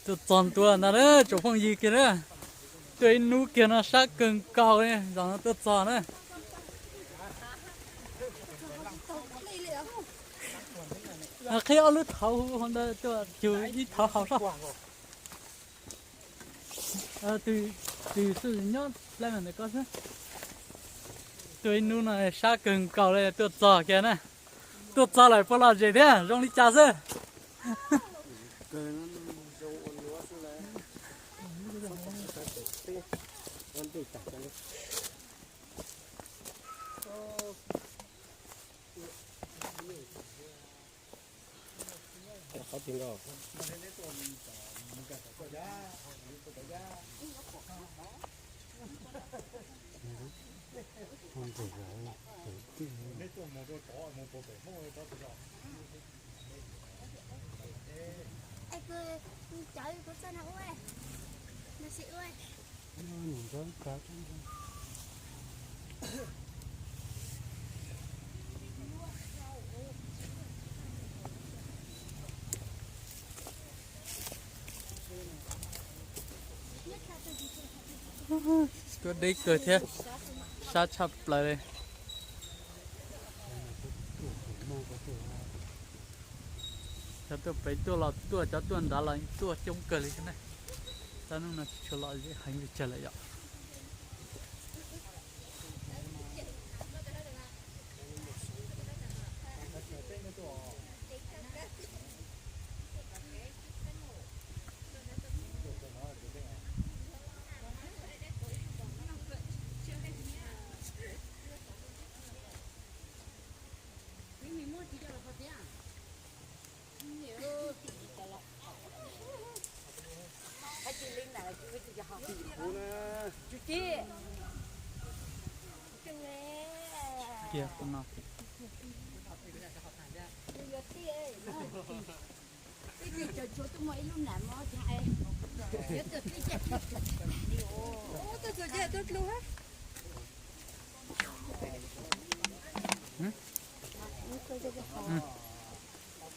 Tuaj txog ntua ntag na tsoom phooj ywg kiag na. Tuaj ib hnub kiag no sab kawg nkaus li, zaum no tuaj txog na. Qhib ob lub thauv hu ntawd tuaj cug ib thauv haus soj. Twb xwb nyob laj ntawm ko xwb. Tuaj ib hnub no sab kawg nkaus li tuaj txog kiag na. Tuaj txog lawm puas lom zem thiab zoo li cas xwb? Tuaj deb kawg thiab, sab tshaj plaws li. Cov tuaj pem tuaj los tuaj, cov tuaj nrad los tuaj coob kawg li thiab na. Txog hnub no tsis tshua lom zem heev li tsawg lawm yom.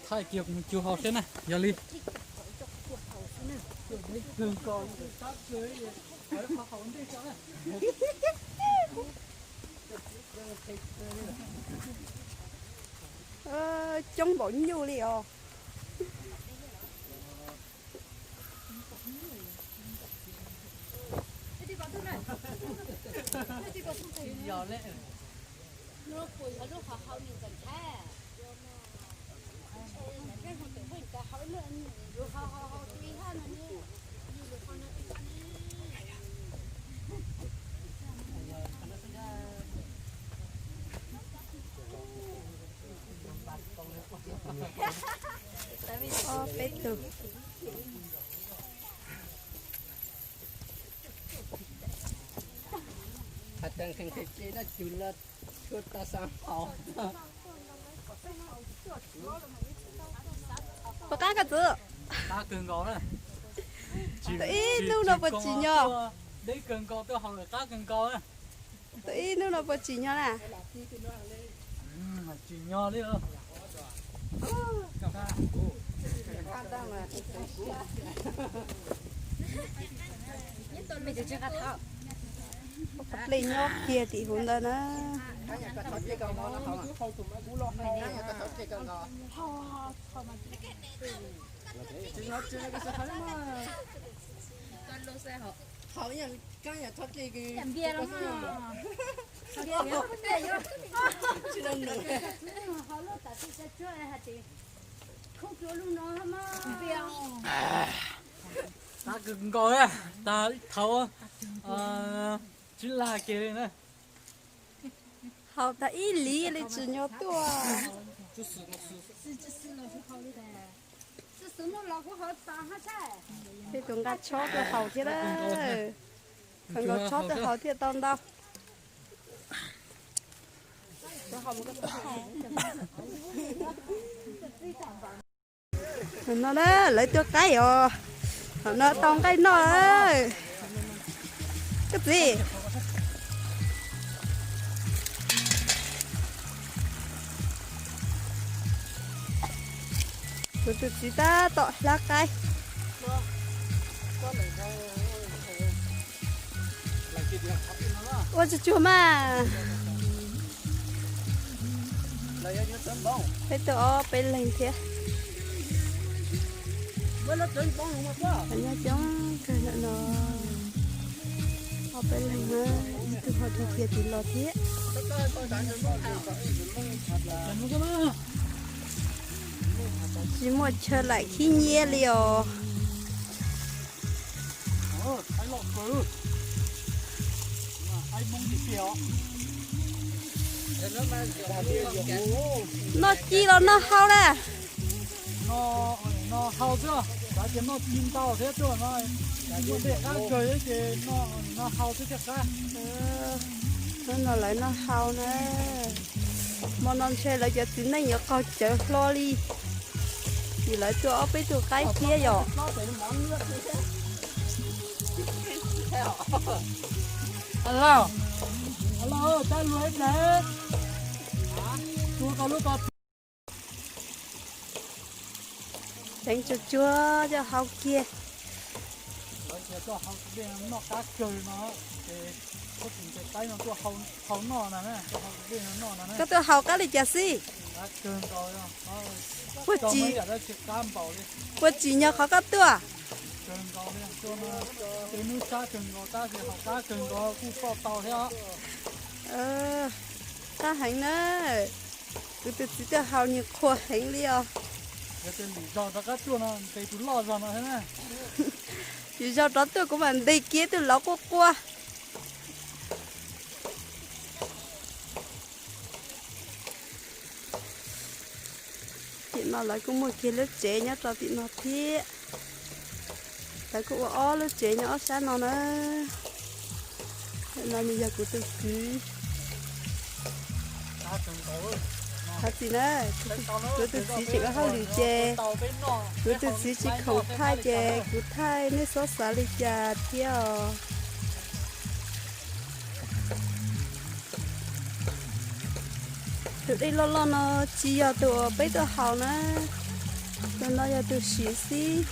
Thaij kiag mus cug haus seb na, yog li. Coob npaum nyuj li os. Ob peb tug. Puas qab koj txiv? Tau ib hnub no puas tsim nyog? Tau ib hnub no puas tsim nyog na? Tsim nyog li. Qhov plig nyob kiag tim hauv ntawd na. Qab kawg nkaus, tag ib thaum tsib lag kiag li na. Haus tag ib lis li tsim nyog tuaj. Peb tus nqa tshob tuaj haus thiab na. Nqa tshob tuaj haus thiaj tau ntau. No na, lawv tuaj qaib os. Thaum no tau nqaij noj. Koj txiv, kuv tus txiv tab tom hlab qaib. Ua tsuag tsuag mas. Peb tuaj ob peb leeg thiab. Nyob coob kawg no, ob peb leeg na, ib tug ho dhia kiag tim los thiab. Tsis muaj chaw lam khib nyiab li os. Noj ci los noj hau na? Noj hau xwb, xav tias noj ci ntau thiab tuaj no, muaj dej qab kawg ces noj hau xwb thiaj qab. Hnub no lawv noj hau na. Hmo no ntshe lawv cov txiv neej yuav qaug cawv hlo li, vim lawv tuaj ob peb tug qaib thiab yom. Teev tsuag tsuag coj hau kiag. Koj tuaj haus qab li cas xwb? Puas tsim, puas tsim nyog qhov koj tuaj? Qab heev na. Kuv tus txiv tuaj haus nws qhua heev li os. Yus zaug rov tuaj kuv mam ntes kiag tus laus quaj quaj. Tim no lawv kuj muaj kiag lub tsev nyob rau tim no thiab. Lawv kuj ua ob lub tsev nyob ob sab no na. No nws yog kuv tus kwv. Thov txim na, kuv tus txiv tseem ua hauj lwm ces kuv tus txiv tsis khoom thaij ces kuv thaij nej txhob xav li cas thiab os. Tus dej loj loj no tsis yog tus uas peb tuaj haus na, tus no yog tus siv xib.